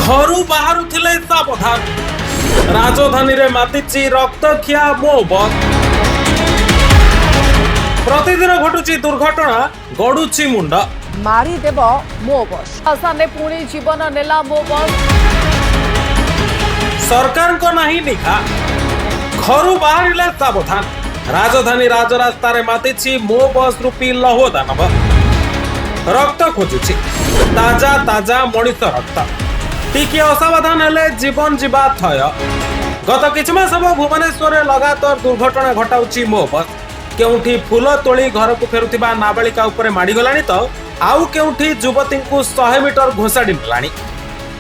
ଘରୁ ବାହାରୁଥିଲେ ସାବଧାନ। ରାଜଧାନୀରେ ମାତିଛି ରକ୍ତଖିଆ ମୋ ବସ୍। ପ୍ରତିଦିନ ଘଟୁଛି ଦୁର୍ଘଟଣା, ଗଡୁଛି ମୁଣ୍ଡ। ମାରିଦେବ ମୋ ବସ୍। ରାଜଧାନୀରେ ପୁଣି ଜୀବନ ନେଲା ମୋ ବସ୍। ସରକାରଙ୍କ ନାହିଁ ନିଘା। ଘରୁ ବାହାରିଲେ ସାବଧାନ। ରାଜଧାନୀ ରାଜରାସ୍ତାରେ ମାତିଛି ମୋ ବସ୍ ରୂପୀ ଲୌହ ଦାନବ। ରକ୍ତ ଖୋଜୁଛି, ତାଜା ତାଜା ମଣିଷ ରକ୍ତ। ଟିକିଏ ଅସାବଧାନ ହେଲେ ଜୀବନ ଯିବା ଥୟ। ଗତ କିଛି ମାସ ହେବ ଭୁବନେଶ୍ୱରରେ ଲଗାତାର ଦୁର୍ଘଟଣା ଘଟାଉଛି ମୋ ବସ୍। କେଉଁଠି ଫୁଲ ତୋଳି ଘରକୁ ଫେରୁଥିବା ନାବାଳିକା ଉପରେ ମାଡ଼ିଗଲାଣି ତ ଆଉ କେଉଁଠି ଯୁବତୀଙ୍କୁ 100 ମିଟର ଘୋଷାଡ଼ି ନେଲାଣି।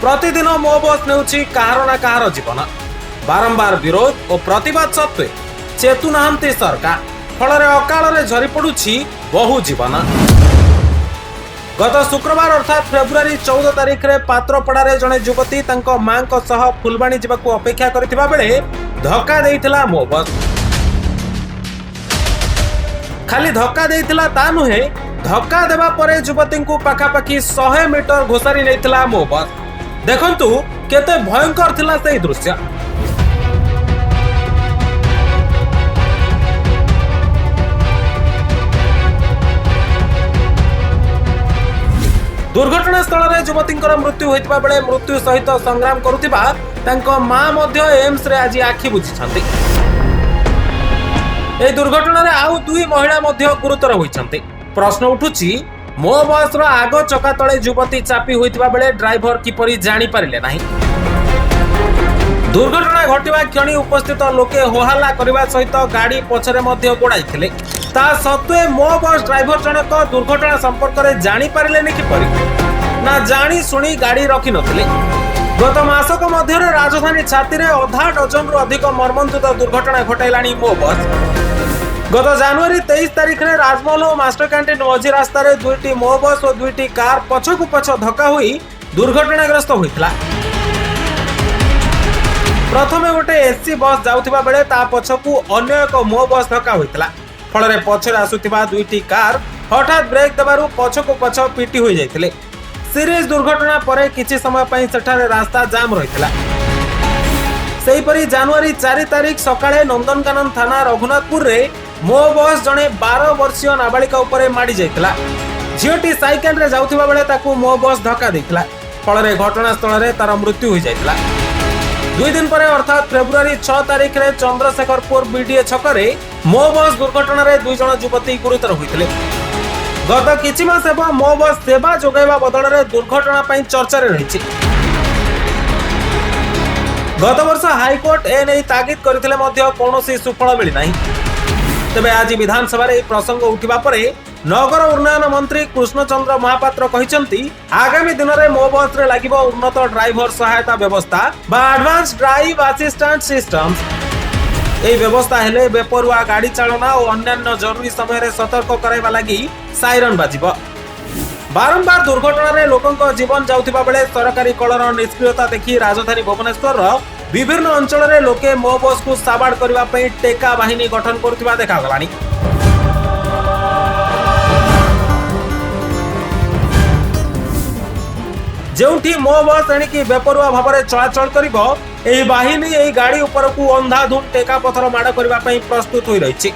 ପ୍ରତିଦିନ ମୋ ବସ୍ ନେଉଛି କାହାର ନା କାହାର ଜୀବନ। ବାରମ୍ବାର ବିରୋଧ ଓ ପ୍ରତିବାଦ ସତ୍ତ୍ୱେ ଚେତୁନାହାନ୍ତି ସରକାର। ଫଳରେ ଅକାଳରେ ଝରି ପଡୁଛି ବହୁ ଜୀବନ। ଗତ ଶୁକ୍ରବାର ଅର୍ଥାତ୍ ଫେବୃଆରୀ 14 ତାରିଖରେ ପାତ୍ରପଡ଼ାରେ ଜଣେ ଯୁବତୀ ତାଙ୍କ ମାଙ୍କ ସହ ଫୁଲବାଣୀ ଯିବାକୁ ଅପେକ୍ଷା କରିଥିବା ବେଳେ ଧକ୍କା ଦେଇଥିଲା ମୋ ବସ୍। ଖାଲି ଧକ୍କା ଦେଇଥିଲା ତା ନୁହେଁ, ଧକ୍କା ଦେବା ପରେ ଯୁବତୀଙ୍କୁ ପାଖାପାଖି 100 ମିଟର ଘୋଷାରି ନେଇଥିଲା ମୋ ବସ୍। ଦେଖନ୍ତୁ କେତେ ଭୟଙ୍କର ଥିଲା ସେଇ ଦୃଶ୍ୟ। ଦୁର୍ଘଟଣା ସ୍ଥଳରେ ଯୁବତୀଙ୍କର ମୃତ୍ୟୁ ହୋଇଥିବା ବେଳେ ମୃତ୍ୟୁ ସହିତ ସଂଗ୍ରାମ କରୁଥିବା ତାଙ୍କ ମା ମଧ୍ୟ ଏମ୍ସରେ ଆଜି ଆଖି ବୁଜିଛନ୍ତି। ଏହି ଦୁର୍ଘଟଣାରେ ଆଉ ଦୁଇ ମହିଳା ମଧ୍ୟ ଗୁରୁତର ହୋଇଛନ୍ତି। ପ୍ରଶ୍ନ ଉଠୁଛି, ମୋ ବସ୍ର ଆଗ ଚକା ତଳେ ଯୁବତୀ ଚାପି ହୋଇଥିବା ବେଳେ ଡ୍ରାଇଭର କିପରି ଜାଣିପାରିଲେ ନାହିଁ? ଦୁର୍ଘଟଣା ଘଟିବା କ୍ଷଣି ଉପସ୍ଥିତ ଲୋକେ ହୋହାଲ୍ଲା କରିବା ସହିତ ଗାଡ଼ି ପଛରେ ମଧ୍ୟ ଗୋଡ଼ାଇଥିଲେ। ତା ସତ୍ତ୍ୱେ ମୋ ବସ୍ ଡ୍ରାଇଭର ଜଣକ ଦୁର୍ଘଟଣା ସମ୍ପର୍କରେ ଜାଣିପାରିଲେନି କିପରି, ନା ଜାଣି ଶୁଣି ଗାଡ଼ି ରଖିନଥିଲେ? ଗତ ମାସକ ମଧ୍ୟରେ ରାଜଧାନୀ ଛାତିରେ ଅଧା ଡଜନରୁ ଅଧିକ ମର୍ମନ୍ତୁଦ ଦୁର୍ଘଟଣା ଘଟାଇଲାଣି ମୋ ବସ୍। ଗତ ଜାନୁଆରୀ 23 ତାରିଖରେ ରାଜମହଲ ଓ ମାଷ୍ଟରକ୍ୟାଣ୍ଟିନ୍ ମଝି ରାସ୍ତାରେ ଦୁଇଟି ମୋ ବସ୍ ଓ ଦୁଇଟି କାର୍ ପଛକୁ ପଛ ଧକ୍କା ହୋଇ ଦୁର୍ଘଟଣାଗ୍ରସ୍ତ ହୋଇଥିଲା। ପ୍ରଥମେ ଗୋଟେ ଏସି ବସ୍ ଯାଉଥିବା ବେଳେ ତା ପଛକୁ ଅନ୍ୟ ଏକ ମୋ ବସ୍ ଧକ୍କା ହୋଇଥିଲା। ଫଳରେ ପଛରେ ଆସୁଥିବା ଦୁଇଟି କାର୍ ହଠାତ୍ ବ୍ରେକ୍ ଦେବାରୁ ପଛକୁ ପଛ ପିଟି ହୋଇଯାଇଥିଲେ। ସିରିଜ ଦୁର୍ଘଟଣା ପରେ କିଛି ସମୟ ପାଇଁ ସେଠାରେ ରାସ୍ତା ଜାମ୍ ରହିଥିଲା। ସେହିପରି ଜାନୁଆରୀ 4 ତାରିଖ ସକାଳେ ନନ୍ଦନକାନନ ଥାନା ରଘୁନାଥପୁରରେ ମୋ ବସ୍ ଜଣେ 12 ବର୍ଷୀୟ ନାବାଳିକା ଉପରେ ମାଡ଼ି ଯାଇଥିଲା। ଝିଅଟି ସାଇକେଲରେ ଯାଉଥିବା ବେଳେ ତାକୁ ମୋ ବସ୍ ଧକ୍କା ଦେଇଥିଲା। ଫଳରେ ଘଟଣାସ୍ଥଳରେ ତାର ମୃତ୍ୟୁ ହୋଇଯାଇଥିଲା। 2 ଦିନ ପରେ ଅର୍ଥାତ୍ ଫେବୃଆରୀ 6 ତାରିଖରେ ଚନ୍ଦ୍ରଶେଖରପୁର ବିଡିଏ ଛକରେ ମୋ ବସ୍ ଦୁର୍ଘଟଣାରେ ଦୁଇ ଜଣ ଯୁବତୀ ଗୁରୁତର ହୋଇଥିଲେ। ଗତ କିଛି ମାସ ହେବ ମୋ ବସ୍ ସେବା ଯୋଗାଇବା ବଦଳରେ ଦୁର୍ଘଟଣା ପାଇଁ ଚର୍ଚ୍ଚାରେ ରହିଛି। ଗତ ବର୍ଷ ହାଇକୋର୍ଟ ଏ ନେଇ ତାଗିଦ କରିଥିଲେ ମଧ୍ୟ କୌଣସି ସୁଫଳ ମିଳିନାହିଁ। ତେବେ ଆଜି ବିଧାନସଭାରେ ଏହି ପ୍ରସଙ୍ଗ ଉଠିବା ପରେ ନଗର ଉନ୍ନୟନ ମନ୍ତ୍ରୀ କୃଷ୍ଣଚନ୍ଦ୍ର ମହାପାତ୍ର କହିଛନ୍ତି, ଆଗାମୀ ଦିନରେ ମୋ ବସ୍ରେ ଲାଗିବ ଉନ୍ନତ ଡ୍ରାଇଭର ସହାୟତା ବ୍ୟବସ୍ଥା ବା ଆଡଭାନ୍ସ ଡ୍ରାଇଭ୍ ଆସିଷ୍ଟାଣ୍ଟ ସିଷ୍ଟମ। ଏହି ବ୍ୟବସ୍ଥା ହେଲେ ବେପରୁଆ ଗାଡ଼ି ଚାଳନା ଓ ଅନ୍ୟାନ୍ୟ ଜରୁରୀ ସମୟରେ ସତର୍କ କରାଇବା ଲାଗି ସାଇରନ୍ ବାଜିବ। ବାରମ୍ବାର ଦୁର୍ଘଟଣାରେ ଲୋକଙ୍କ ଜୀବନ ଯାଉଥିବା ବେଳେ ସରକାରୀ କଳର ନିଷ୍କ୍ରିୟତା ଦେଖି ରାଜଧାନୀ ଭୁବନେଶ୍ୱରର ବିଭିନ୍ନ ଅଞ୍ଚଳରେ ଲୋକେ ମୋ ବସ୍କୁ ସାବାଡ଼ କରିବା ପାଇଁ ଟେକା ବାହିନୀ ଗଠନ କରୁଥିବା ଦେଖାଗଲାଣି। ଯେଉଁଠି ମୋ ବସ୍ ଏଣିକି ବେପରୁଆ ଭାବରେ ଚଳାଚଳ କରିବ, ଏହି ବାହିନୀ ଏହି ଗାଡ଼ି ଉପରକୁ ଅନ୍ଧାଧୁନ ଟେକା ପଥର ମାଡ଼ କରିବା ପାଇଁ ପ୍ରସ୍ତୁତ ହୋଇ ରହିଛି।